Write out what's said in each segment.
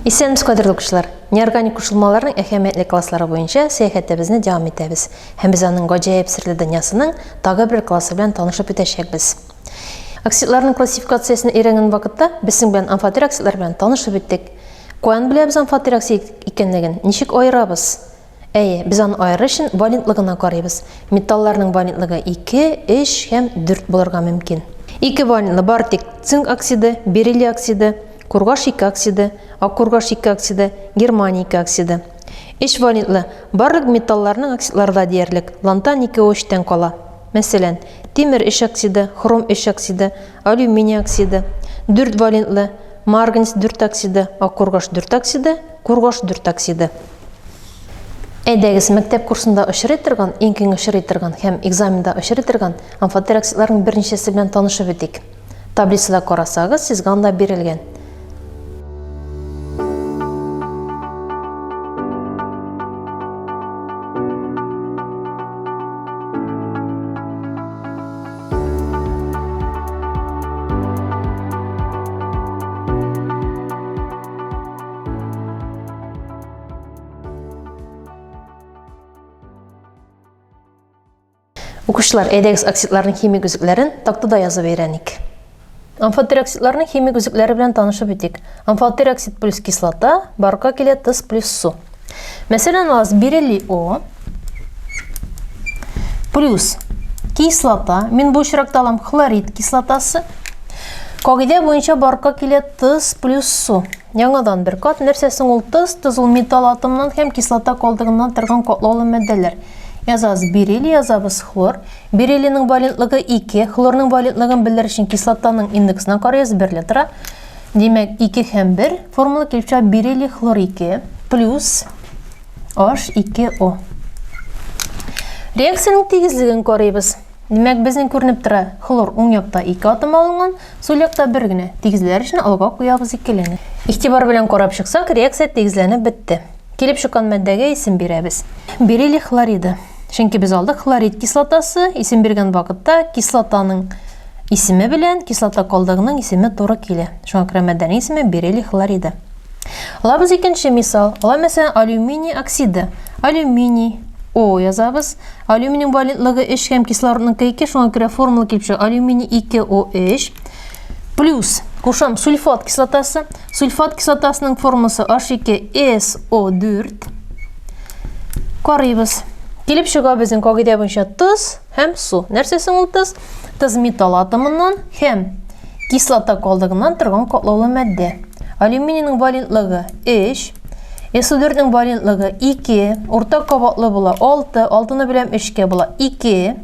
Исәнмесез, кадерле укучылар! Неорганик кушылмаларның әһәмиятле класслары буенча сәяхәтебезне дәвам итәбез һәм без аның гаҗәеп серле дөньясының тагы бер классы белән танышып үтәчәкбез. Оксидларның классификациясен өйрәнгән вакытта без сезнең белән амфотер оксидлар белән танышып үттек. Каян беләбез амфотер оксид икәнлеген? Ничек аерабыз? Әйе, без аны аерыр өчен валентлыгына карыйбыз. Металларның валентлыгы 2, 3 һәм 4 булырга мөмкин. Ике валентлы бар тик цинк оксиды, бериллий оксиды, кургаш 2 оксиды, аккургаш 2 оксиды, германий 2 оксиды. Өч валентлы барлык металларның оксидлары да диярлек лантан 2 О3-тән кала. Мәсәлән, тимер 3 оксиды, хром 3 оксиды, алюминий оксиды. Дүрт валентлы марганец 4 оксиды, аккургаш 4 оксиды, кургаш 4 оксиды. Әйдәгез, мәктәп курсында очрый торган, иң киң очрый торган һәм экзаменда очрый торган амфотер оксидларның берничәсе белән танышып үтик. Таблицада карасагыз, сезгә анда бирелгән. Укучылар, әйдәгез оксидларның химик үзлекләрен тактада язып өйрәник. Амфотер оксидларның химик үзлекләре белән танышып үтик. Амфотер оксид плюс кислота барка килә тыз плюс су. Мәсәлән, алабыз бериллий О плюс кислота. Мин бу очракта алам хлорид кислотасы. Кагыйдә буенча барка килә тыз плюс су. Яңадан бер кат, нәрсә соң ул тоз? Тоз ул металл атомыннан һәм кислота калдыгыннан торган катлаулы матдәләр. Язабыз бериллий, язабыз хлор. Бериллийның валентлыгы 2, хлорның валентлыгын белер өчен кислотаның индексына карыйбыз, 1 тора. Димәк, 2 һәм 1 формула килеп чыга бериллий хлор 2 плюс H2O. Реакциянең тигезлеген карыйбыз. Димәк, безнең күренеп тора, хлор уң якта 2 атом алынган, сул якта бер генә. Тигезләр өчен алга куябыз икелене. Игътибар белән карап чыксак, реакция тигезләнеп бетте. Килеп чыккан матдәгә исем бирәбез. Бериллий хлориды. Чөнки без алдык хлорид кислотасы, исем биргән вакытта кислотаның исеме белән кислота калдыгының исеме туры килә. Шуңа күрә матдәнең исеме бериллий хлориды. Алабыз икенче мисал. Ала мәсәлән алюминий оксиды. Алюминий О язабыз. Алюминий валентлыгы 3 һәм кислородныкы 2, шуңа күрә формула килеп чыга. Алюминий 2О3 плюс кушам сульфат кислотасы. Сульфат кислотасының формуласы H2SO4. Карыйбыз. Килеп чыга безнең кагыйдә буенча тоз һәм су. Нәрсә соң ул тоз? Тоз металл атомыннан һәм кислота калдыгыннан торган катлаулы матдә. Алюминийның валентлыгы 3, СО4-нең валентлыгы 2, уртак кабатлы була 6, 6-ны беләм 3-кә була 2,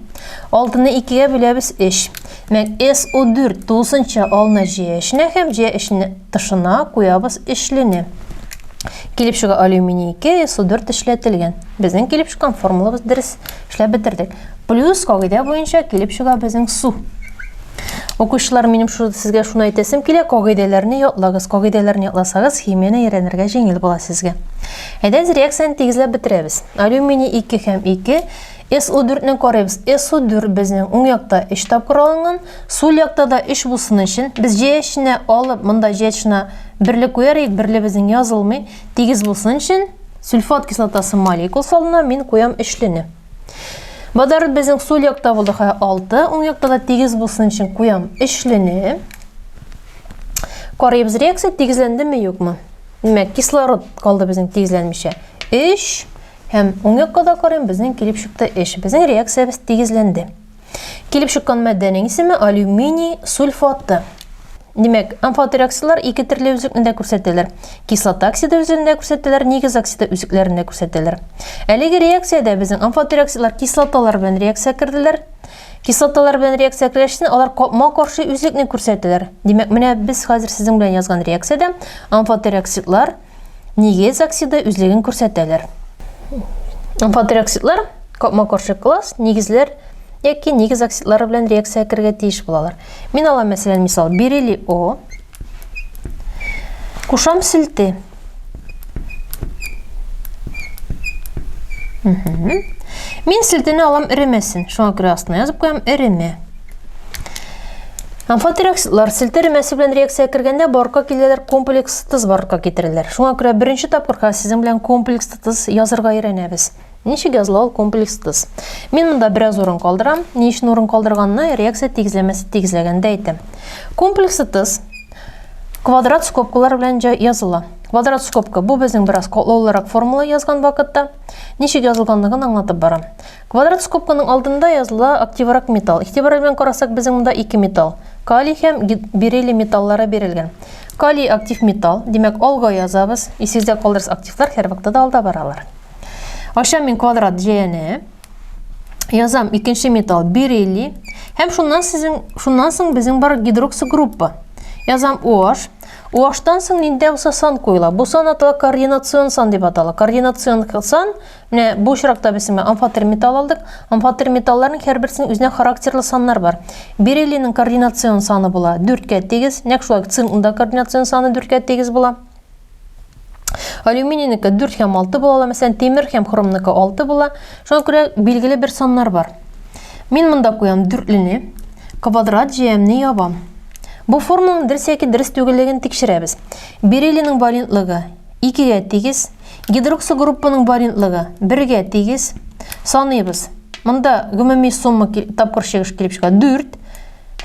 6-ны 2-гә бүләбез 3. Димәк, СО4 тулысынча алына җәя эченә һәм җәя эченә тышына куябыз өчлене. Килеп чыга алюминий 2, СО4 эшләтелгән. Безнең килеп чыккан формулабыз дөрес эшләп бетердек. Плюс кагыйдә буенча килеп чыга безнең су. Укучылар, минем шу, сезгә шуны әйтәсем килә, кагыйдәләрне ятлагыз. Кагыйдәләрне ятласагыз, химияне өйрәнергә җиңел була сезгә. Әйдәгез реакцияне тигезләп бетерәбез. Алюминий 2 һәм 2, SO4-не карыйбыз. SO4 безнең уң якта 3 тапкыр алынган, сул якта да 3 булсын өчен без җәя эченә алып, монда җәя эченә берле куяр идек, берле безнең язылмый. Тигез булсын өчен сульфат кислотасы молекуласы алына, мин куям өчлене. Водород безнең сул якта булды, хә 6, уң якта да тигез булсын өчен куям өчлене. Карыйбыз реакция тигезләндеме, юкмы? Димәк, кислород калды безнең тигезләнмичә. 3 һәм уң якка да карыйм, безнең килеп чыкты 3. Безнең реакциябез тигезләнде. Килеп чыккан матдәнең исеме алюминий сульфаты. Димәк, амфотер оксидлар ике төрле үзлекне дә күрсәтәләр. Кислота оксиды үзлеген дә күрсәтәләр, нигез оксиды үзлекләрен дә күрсәтәләр. Әлеге реакциядә безнең амфотер оксидлар кислоталар белән реакция керделәр. Кислоталар белән реакция кергәчтен алар капма-каршы үзлекне күрсәтәләр. Димәк, менә без хәзер сезнең белән язган реакциядә амфотер оксидлар нигез оксиды үзлеген күрсәтәләр. Амфотер оксидлар капма-каршы класс, нигезләр яки нигез оксидлары белән реакция керергә тиеш булалар. Мин алам, мәсәлән, мисал, бериллий О. Кушам селте. Мин селтене алам эремәсен. Шуңа күрә астына язып куям эремә. Амфотер оксидлар селте эремәсе белән реакция кергәндә барлыкка киләләр, комплекс тоз барлыкка китерәләр. Шуңа күрә беренче тапкыр хәзер сезнең белән комплекс тоз язырга өйрәнәбез. Ничек языла ул комплекс тоз? Мин монда бераз урын калдырам. Ни өчен урын калдырганны реакция тигезләмәсе тигезләгәндә әйтәм. Комплекс тоз квадрат скобкалар белән языла. Квадрат скобка бу безнең бераз катлаулырак формула язган вакытта ничек язылганлыгын аңлатып барам. Квадрат скобканың алдында языла активрак металл. Игътибар белән карасак, безнең монда ике металл. Калий һәм бериллий металлары бирелгән. Калий актив металл, димәк, алга язабыз. Исегездә калдырыгыз, активлар һәрвакытта да алда баралар. Ачам мин квадрат җәяне. Язам икенче металл бериллий. Һәм шуннан сезнең шуннан соң безнең бар гидроксогруппа. Язам OH. OH-тан соң нинди булса сан куела. Бу сан атала координацион сан дип атала. Координацион сан Менә бу очракта без менә амфотер металл алдык. Амфотер металларның һәрберсенең үзенә характерлы саннар бар. Бериллийның координацион саны була 4-кә тигез. Нәкъ шулай цинкның да координацион саны 4-кә тигез була. Алюминийнеке 4 һәм 6 була ала. Мәсәлән, тимер һәм хромныкы 6 була. Шуңа күрә билгеле бер саннар бар. Мин монда куям дүртлене, квадрат җәямне ябам. Бу формуланың дөрес яки дөрес түгеллеген тикшерәбез. Бериллийның валентлыгы 2-гә тигез. Гидроксогруппаның валентлыгы 1-гә тигез. Саныйбыз. Монда гомуми сумма тапкыр чыгыш килеп чыга 4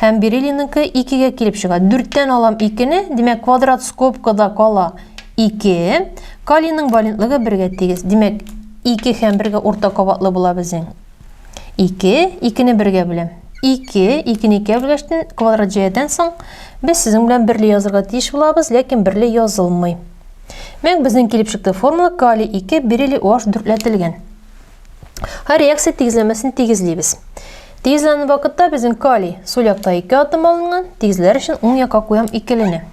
һәм бериллийныңкы 2-гә килеп чыга. 4-тән алам 2-не, димәк, квадрат скобкада кала 2. Калийның валентлыгы 1-гә тигез. Димәк, 2 һәм 1-гә урта кабатлы була безнең. 2, 2-не 1-гә бүләм. 2, 2-не 2-гә бүлгәчтен, квадрат җәядән соң без сезнең белән берле язырга тиеш булабыз, ләкин берле язылмый. Мәк безнең килеп чыкты формула калий 2 бериллий OH дүртләтелгән. Һәр реакция тигезләмәсен тигезлибез. Тигезләнгән вакытта безнең калий сул якта 2 атом алынган, тигезләр өчен уң якка куям икелене.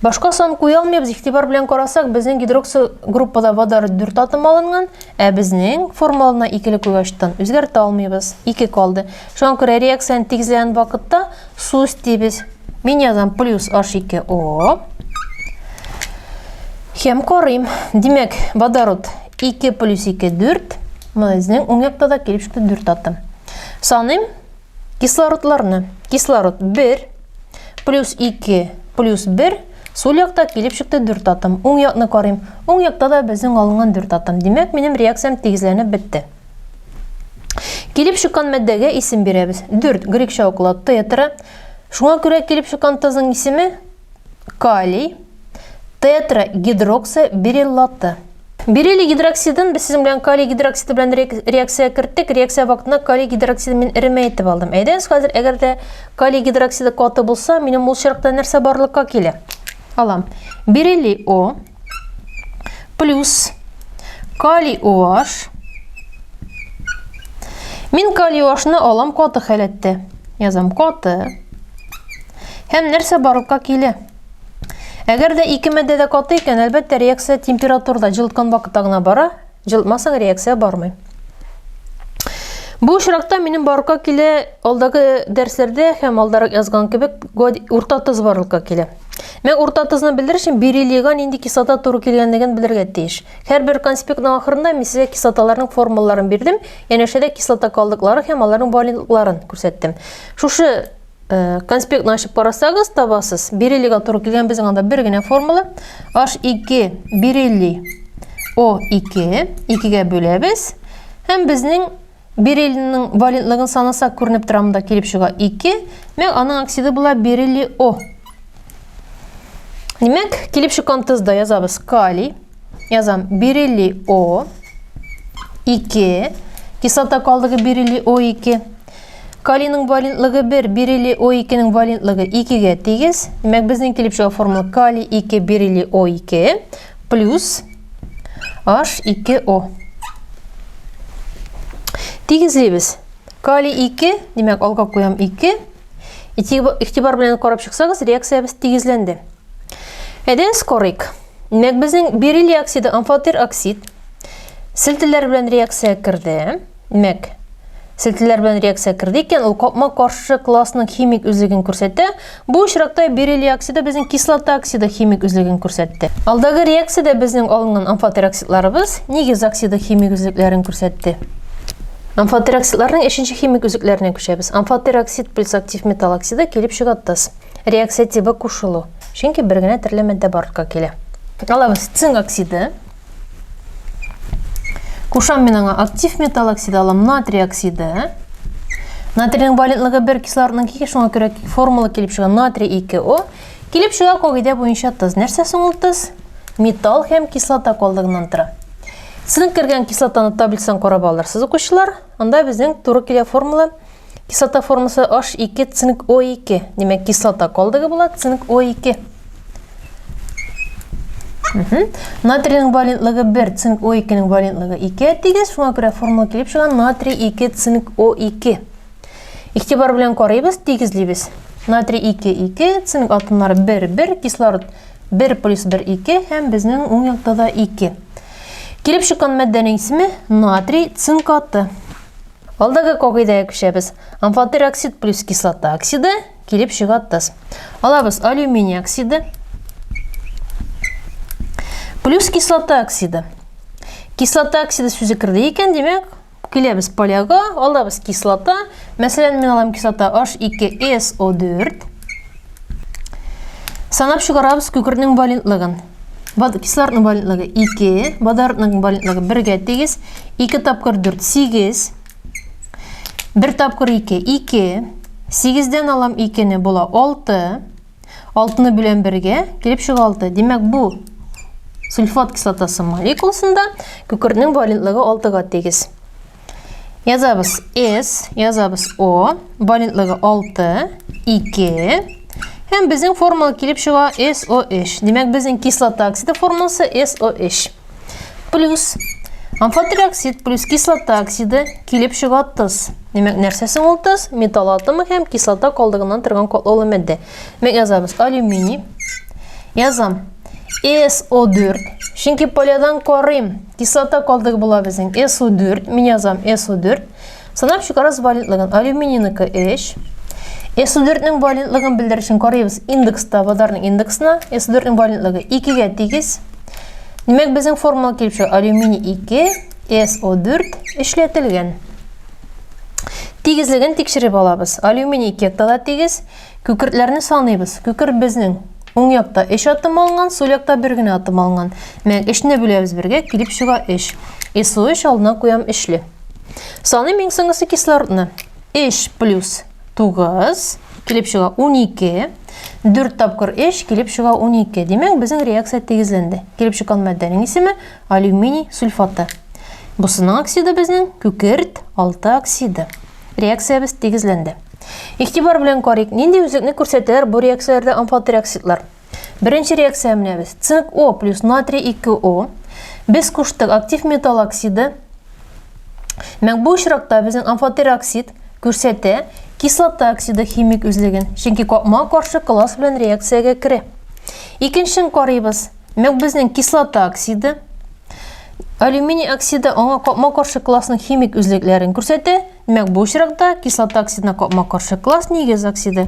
Башка сан куя алмыйбыз, игътибар белән карасак, безнең гидроксил группада водород 4 атом алынган, ә безнең формуланы икеле куйгачтан үзгәртә алмыйбыз. 2 калды. Шуңа күрә реакцияне тигезләгән вакытта су өстибез. Мин язам плюс H2O. Һәм карыйм. Димәк, водород 2 плюс 2 4. Безнең уң якта да килеп чыкты 4 атом. Саныйм кислородларны. Кислород 1 плюс 2 плюс 1 сул якта килеп чыкты 4 атом. Уң якны карыйм. Уң якта да безнең алынган 4 атом. Димәк, минем реакциям тигезләнеп бетте. Килеп чыккан матдәгә исем бирәбез. 4 грекча укыла тетра. Шуңа күрә килеп чыккан тозның исеме калий тетрагидроксибериллаты. Бериллий гидроксидын без сезнең белән калий гидроксиды белән реакция керттек. Реакция вакытында калий гидроксидын мин эремә итеп алдым. Әйдәгез хәзер, әгәр дә калий гидроксиды каты булса, минем ул чиракта нәрсә барлыкка килә? Алам. Бериллий О плюс калий OH. Мин калий OH-ны алам каты халәттә. Язам каты. Һәм нәрсә барлыкка килә? Әгәр дә ике матдә дә каты икән, әлбәттә, реакция температурада җылыткан вакытта гына бара, җылытмасаң реакция бармый. Бу очракта минем барлыкка килә алдагы дәресләрдә һәм алдарак язган кебек урта тоз барлыкка килә. Мен урта тозны белдер өчен бериллийга нинди кислота туры килгәнлеген белергә тиеш. Һәрбер конспектның ахырында мин сезгә кислоталарның формулаларын бирдем, янәшәдә кислота калдыклары һәм аларның валентлыкларын күрсәттем. Шушы Э, конспектны ачып карасагыз, табасыз. Бериллийга туры килгән безнең анда бер генә формула. H2 бериллий O2 2-гә бүләбез. Һәм безнең бериллийның валентлыгын санасак күренеп тора монда килеп чыга 2. Димәк, аның оксиды була бериллий О. Димәк, килеп чыккан тозда язабыз калий. Язам бериллий О 2. Кислота калдыгы бериллий О2. Калийның валентлыгы 1, бериллий О2-нең валентлыгы 2-гә тигез. Димәк, безнең килеп чыга формула калий 2 бериллий О2 плюс H2O. Тигезлибез. Калий 2, димәк, алга куям 2. Игътибар белән карап чыксагыз, реакциябез тигезләнде. Әйдәгез карыйк. Димәк, безнең бериллий оксиды амфотер оксид селтеләр белән реакция керде. Димәк, селтеләр белән реакция керде икән, ул капма-каршы классның химик үзлеген күрсәтә. Бу очракта бериллий оксиды безнең кислота оксиды химик үзлеген күрсәтте. Алдагы реакциядә безнең алынган амфотер оксидларыбыз нигез оксиды химик үзлекләрен күрсәтте. Амфотер оксидларның өченче химик үзлекләренә күчәбез. Амфотер оксид плюс актив металл оксиды килеп чыга тоз. Реакция тибы кушылу. Чөнки бер генә төрле матдә барлыкка килә. Алабыз цинк оксиды. Кушам мин аңа актив металл оксиды алам, натрий оксиды. Натрийның валентлыгы 1, кислородның 2, шуңа күрә формула килеп чыга натрий 2О. Килеп чыга кагыйдә буенча тоз. Нәрсә соң ул тоз? Металл һәм кислота калдыгыннан тора. Цинк кергән кислотаны таблицадан карап алырсыз, укучылар. Анда безнең туры килә формула. Кислота формасы H2 цинк O2. Димәк, кислота калдыгы була цинк O2. Натрийның валентлыгы 1, цинк O2-нең валентлыгы 2 тигез. Шуңа күрә формула килеп чыга натрий 2 цинк O2. Игътибар белән карыйбыз, тигезлибез. Натрий 2 2, цинк атомнары 1 1, кислород 1 плюс 1 2 һәм безнең уң якта да 2. Килеп чыккан матдәнең исеме натрий цинкаты. Алдагы кагыйдәгә күчәбез. Амфотер оксид плюс кислота оксиды килеп чыга тоз. Алабыз алюминий оксиды плюс кислота оксиды. Кислота оксиды сүзе керде икән, димәк, Киләбез поляга, алабыз кислота. Мәсәлән, мин алам кислота H2SO4. Санап чыгарабыз күкертнең валентлыгын. Кислородның валентлыгы 2, водородның валентлыгы 1-гә тигез. 2 тапкыр 4, 8. 1 тапкыр 2, 2. 8-дән алам 2-не була 6. Алтыны белән бергә килеп чыга алты. Димәк, бу сульфат кислотасы молекуласында күкертнең валентлыгы алтыга тигез. Язабыз S, язабыз O, валентлыгы 6, 2. Һәм безнең формула килеп чыга SO3. Димәк, безнең кислота оксиды формуласы SO3. Плюс амфотер оксид плюс кислота оксиды килеп чыга тоз. Димәк, нәрсә соң ул тоз? Металл атомы һәм кислота калдыгыннан торган катлаулы матдә. Димәк, язабыз алюминий. Язам SO4. Чөнки полядан карыйм. Кислота калдыгы була безнең SO4. Мин язам SO4. Санап чыгарабыз валентлыгын. Алюминийныкы 3. SO4-нең валентлыгын белдерер өчен карыйбыз индекста, водорның индексына. SO4-нең валентлыгы 2-гә тигез. Димәк, безнең формула килеп чыга. Алюминий 2, SO4 эшләтелгән. Тигезлеген тикшереп алабыз. Алюминий 2 якта да тигез. Күкертләрне саныйбыз. Күкерт безнең уң якта 3 атом алынган, сул якта бер генә атом алынган. Димәк, 3-не бүләбез бергә, килеп чыга 3. SO3 алдына куям 3-ле. Саныйм иң соңгысы кислородны. 3 плюс 9 килеп чыга 12. 4 тапкыр 3 килеп чыга 12. Димәк, безнең реакция тигезләнде. Килеп чыккан матдәнең исеме алюминий сульфаты. Бусының оксиды безнең күкерт 6 оксиды. Реакциябез тигезләнде. Игътибар белән карыйк, нинди үзлекне күрсәтәләр бу реакцияләрдә амфотер оксидлар. Беренче реакция менәбез. Цинк О плюс натрий 2О. Без куштык актив металл оксиды. Мәк бу очракта безнең амфотер оксид күрсәтә кислота оксиды химик үзлеген, чөнки капма каршы класс белән реакциягә керә. Икенчесен карыйбыз. Мәк безнең кислота оксиды. Алюминий оксиды аңа капма каршы классның химик үзлекләрен күрсәтә. Димәк, бу очракта кислота оксидына капма-каршы класс нигез оксиды.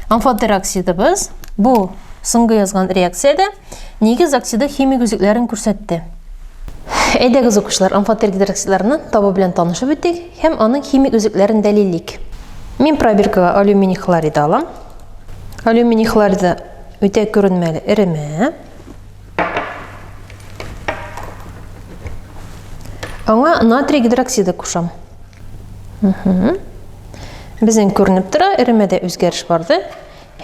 Амфотер оксидыбыз бу соңгы язган реакциядә нигез оксиды химик үзлекләрен күрсәтте. Әйдәгез, укучылар, амфотер гидроксидларны табу белән танышып үтик һәм аның химик үзлекләрен дәлиллик. Мин пробиркага алюминий хлориды алам. Алюминий хлориды үтә күренмәле эремә. Аңа натрий гидроксиды кушам. Безнең күренеп тора, эремәдә үзгәреш барды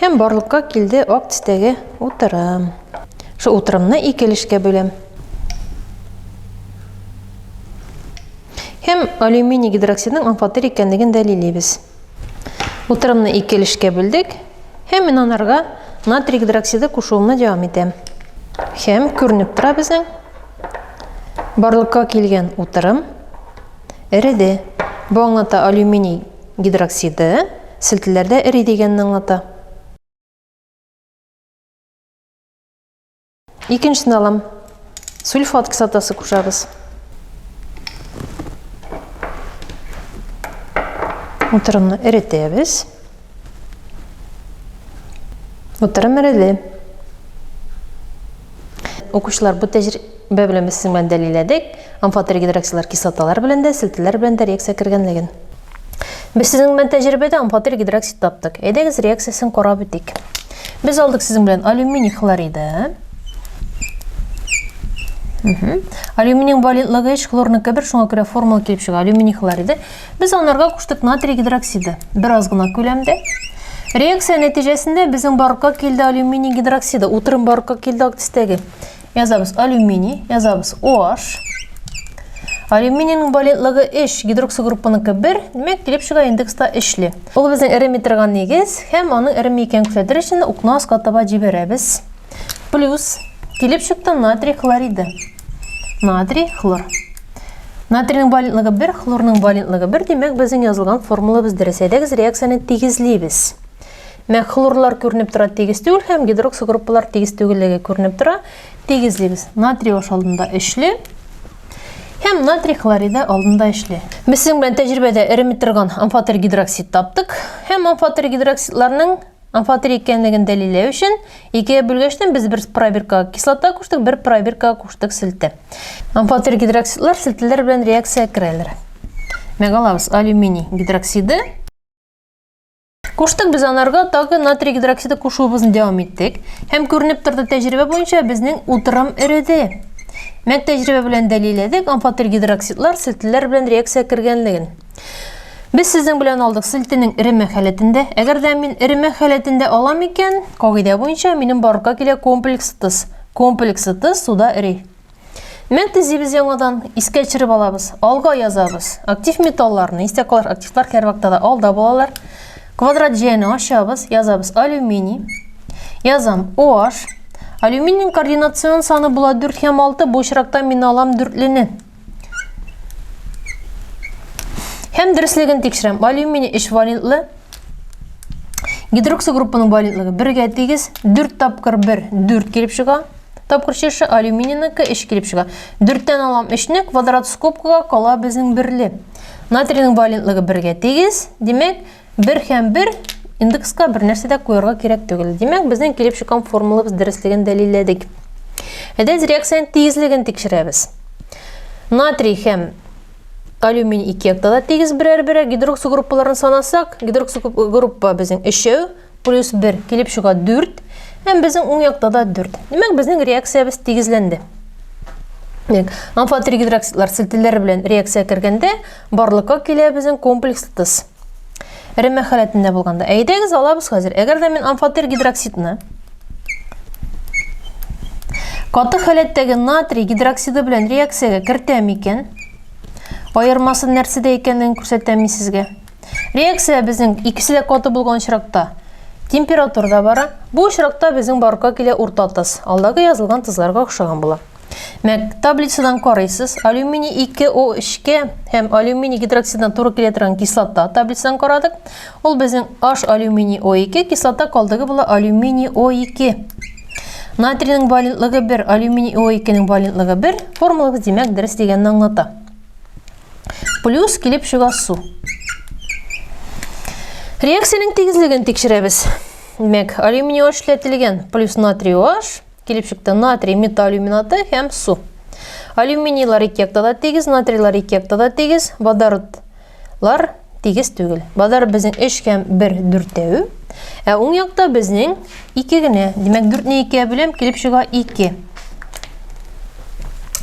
һәм барлыкка килде ак төстәге утырым. Шул утырымны ике өлешкә бүләм. Һәм алюминий гидроксидының амфотер икәнлеген дәлиллибез. Утырымны ике өлешкә бүлдек һәм мин анарга натрий гидроксиды кушуымны дәвам итәм. Һәм күренеп тора безнең барлыкка килгән утырым эреде. Бу аңлата алюминий гидроксиды селтеләрдә эри дигәнне аңлата. Икенчесен алам. Сульфат кислотасы кушабыз. Утырымны эретәбез. Утырым эреде. Укучылар, бу тәҗрибә белән без сезнең белән дәлилләдек. Амфотер гидроксидлар кислоталар белән дә, селтеләр белән дә реакция кергәнлеген. Без сезнең белән тәҗрибәдә амфотер гидроксид таптык. Әйдәгез реакциясен карап үтик. Без алдык сезнең белән алюминий хлориды. Алюминий валентлыгы 3, хлорныкы 1, шуңа күрә формула килеп чыга. Алюминий хлориды. Без анарга куштык натрий гидроксиды. Бераз гына күләмдә. Реакция нәтиҗәсендә безнең барлыкка килде алюминий гидроксиды. Утырым барлыкка килде ак төстәге. Язабыз алюминий, язабыз OH. Алюминийның валентлыгы 3, гидроксигруппаныкы 1, димәк, килеп чыга индекста өчле. Ул безнең эреми торган нигез һәм аның эреми икәнен күрсәтер өчен укны аска таба җибәрәбез. Плюс килеп чыкты натрий хлориды. Натрий хлор. Натрийның валентлыгы 1, хлорның валентлыгы 1, димәк, безнең язылган формулабыз дөрес. Әйдәгез реакцияне тигезлибез. Менә хлорлар күренеп тора тигез түгел һәм гидроксогруппалар тигез түгеллеге күренеп тора. Тигезлибез. Натрий ош алдында өчле һәм натрий хлориды алдында өчле. Без сезнең белән тәҗрибәдә эреми торган амфотер гидроксид таптык һәм амфотер гидроксидларның амфотер икәнлеген дәлилләү өчен икегә бүлгәчтән без бер пробиркага кислота куштык, бер пробиркага куштык селте. Амфотер гидроксидлар селтеләр белән реакция керәләр. Мәг алабыз алюминий гидроксиды. Куштык без анарга тагы натрий гидроксиды кушуыбызны дәвам иттек. Һәм күренеп торды тәҗрибә буенча безнең утырым эреде. Мәк тәҗрибә белән дәлилләдек амфотер гидроксидлар селтеләр белән реакция кергәнлеген. Без сезнең белән алдык селтенең эремә халәтендә. Әгәр дә мин эремә халәтендә алам икән, кагыйдә буенча минем барлыкка килә комплекс тыз. Комплекс тыз суда эри. Мен төзибез яңадан, искә төшереп алабыз. Алга язабыз. Актив металларны, истә калыр, активлар һәрвакытта да алда булалар. Квадрат җәяне ачабыз, язабыз алюминий. Язам OH. Алюминийның координацион саны була 4 һәм 6, бу очракта мин алам дүртлене. Һәм дөреслеген тикшерәм. Алюминий 3 валентлы. Гидроксигруппаның валентлыгы 1-гә тигез, 4 тапкыр 1, 4 килеп чыга. Тапкыр чыршы алюминийныкы 3 килеп чыга. 4-тән алам 3-не, квадрат скобкага кала безнең берле. Натрийның валентлыгы 1-гә тигез. Димәк, 1 һәм 1 индекска бер нәрсә дә куярга кирәк түгел. Димәк, безнең килеп чыккан формулабыз дөреслеген дәлилләдек. Әйдәгез реакциянең тигезлеген тикшерәбез. Натрий һәм алюминий ике якта да тигез берәр-берәр гидроксигруппаларын санасак, гидроксигруппа безнең өчәү, плюс 1 килеп чыга 4, һәм безнең уң якта да 4. Димәк, безнең реакциябез тигезләнде. Димәк, амфотер гидроксидлар селтеләр белән реакция кергәндә барлыкка килә безнең комплекс тыз. Эремә халәтендә булганда. Әйдәгез алабыз хәзер. Әгәр дә мин амфотер гидроксидны каты халәттәге натрий гидроксиды белән реакциягә кертәм икән, аермасы нәрсәдә икәнен күрсәтәм мин сезгә. Реакция безнең икесе дә каты булган очракта температурада бара. Бу очракта безнең барлыкка килә урта тыз. Алдагы язылган тызларга охшаган була. Мәк таблицадан карыйсыз, алюминий 2O3-кә һәм алюминий гидроксидына туры килә торган кислота таблицадан карадык. Ул безнең H алюминий O2, кислота калдыгы була алюминий O2. Натрийның валентлыгы 1, алюминий O2-нең валентлыгы 1. Формулабыз, димәк, дөрес дигәнне аңлата. Плюс килеп чыга су. Реакциянең тигезлеген тикшерәбез. Димәк, алюминий OH эшләтелгән плюс натрий OH килеп чыкты натрий металлюминаты һәм су. Алюминийлар ике якта да тигез, натрийлар ике якта да тигез, водородлар тигез түгел. Водород безнең 3 һәм 1 дүртәү. Ә уң якта безнең 2 генә. Димәк, 4-не 2-гә бүләм, килеп чыга 2.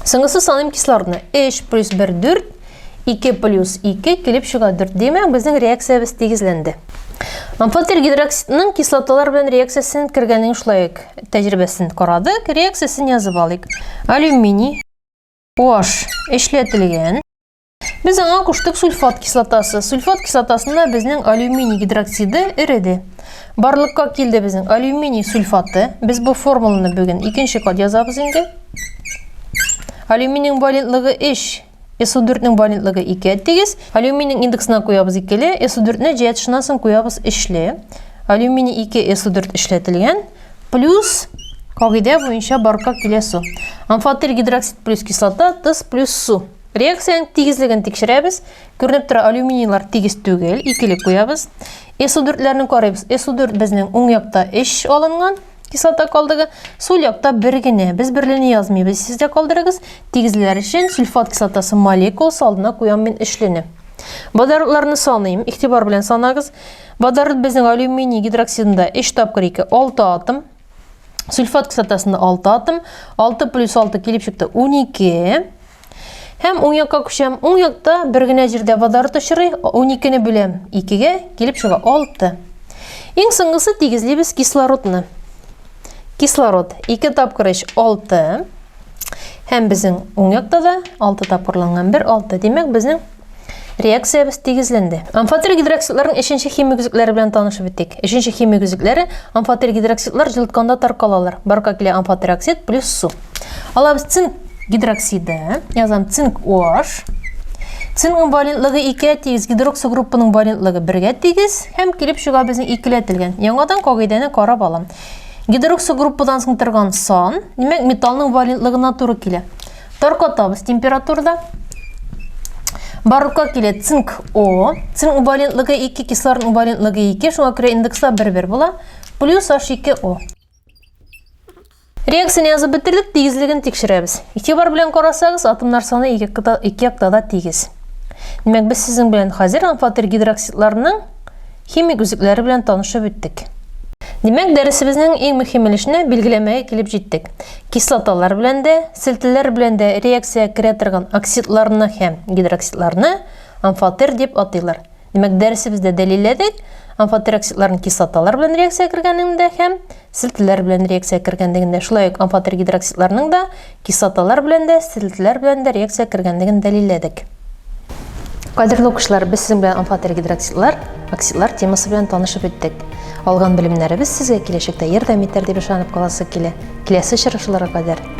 Соңгысы саныйм кислородны. 3 плюс 1 4, 2 плюс 2 килеп чыга 4. Димәк, безнең реакциябез тигезләнде. Амфотер гидроксидның кислоталар белән реакциясен кергәнен шулай ук тәҗрибәсен карадык. Реакциясен язып алыйк. Алюминий OH эшләтелгән. Без аңа куштык сульфат кислотасы. Сульфат кислотасында безнең алюминий гидроксиды эреде. Барлыкка килде безнең алюминий сульфаты. Без бу формуланы бүген икенче кат язабыз инде. Алюминийның валентлыгы 3, SO4-нең валентлыгы 2 тигез. Алюминийның индексына куябыз 2-ле, SO4-не җәя тышыннан соң куябыз 3-ле. Алюминий 2 SO4 эшләтелгән. Плюс кагыйдә буенча барлыкка килә су. Амфотер гидроксид плюс кислота, тоз плюс су. Реакциянең тигезлеген тикшерәбез. Күренеп тора, алюминийлар тигез түгел, икеле куябыз. SO4-ләрне карыйбыз. SO4 безнең уң якта 3 алынган. кислота калдыгы. Сул якта бер генә. Без берлене язмыйбыз. Сез дә калдырыгыз. Тигезләр өчен сульфат кислотасы молекуласы алдына куям мин өчлене. Водородларны саныйм. Игътибар белән санагыз. Водород безнең алюминий гидроксидында 3 тапкыр 2, 6 атом. Сульфат кислотасында 6 атом. 6 плюс 6 килеп чыкты 12. Һәм уң якка күчәм. Уң якта бер генә җирдә водород очрый. 12-не бүләм 2-гә, килеп чыга 6. Иң соңгысы тигезлибез кислородны. Кислород 2 тапкыр 3 6. Һәм безнең уң якта да 6 тапкырланган 1 6. Димәк, безнең Реакциябез тигезләнде. Амфотер гидроксидларның өченче химик үзлекләре белән танышып үттек. Өченче химик үзлекләре амфотер гидроксидлар җылытканда таркалалар. Барка килә амфотер оксид плюс су. Алабыз цинк гидроксиды, язам цинк OH. Цинкның валентлыгы 2-гә тигез, гидроксо группаның валентлыгы 1-гә тигез һәм килеп чыга безнең икеләтелгән. Яңадан кагыйдәне карап алам. Гидроксо группадан соң торган сан, димәк, металлның валентлыгына туры килә. Таркатабыз температурада. Барлыкка килә цинк О. Цинк валентлыгы 2, кислородның валентлыгы 2, шуңа күрә индексы 1-1 була. Плюс H2O. Реакцияне язып бетердек, тигезлеген тикшерәбез. Игътибар белән карасагыз, атомнар саны ике, ике якта да тигез. Димәк, без сезнең белән хәзер амфотер гидроксидларның химик үзлекләре белән танышып үттек. Димәк, дәресебезнең иң мөһим өлешенә билгеләмәгә килеп җиттек. Кислоталар белән дә, селтеләр белән дә реакция керә торган оксидларны һәм гидроксидларны амфотер дип атыйлар. Димәк, дәресебездә дәлилләдек, амфотер оксидларның кислоталар белән реакция кергәнен дә һәм селтеләр белән реакция кергәнлеген дә, шулай ук амфотер гидроксидларның да кислоталар белән дә, селтеләр белән дә реакция кергәнлеген дәлилләдек. Кадерле укучылар, без сезнең белән амфотер гидроксидлар, оксидлар темасы белән танышып үттек. Алган белемнәребез сезгә киләчәктә ярдәм итәр дип ышанып каласы килә. Киләсе очрашуларга кадәр.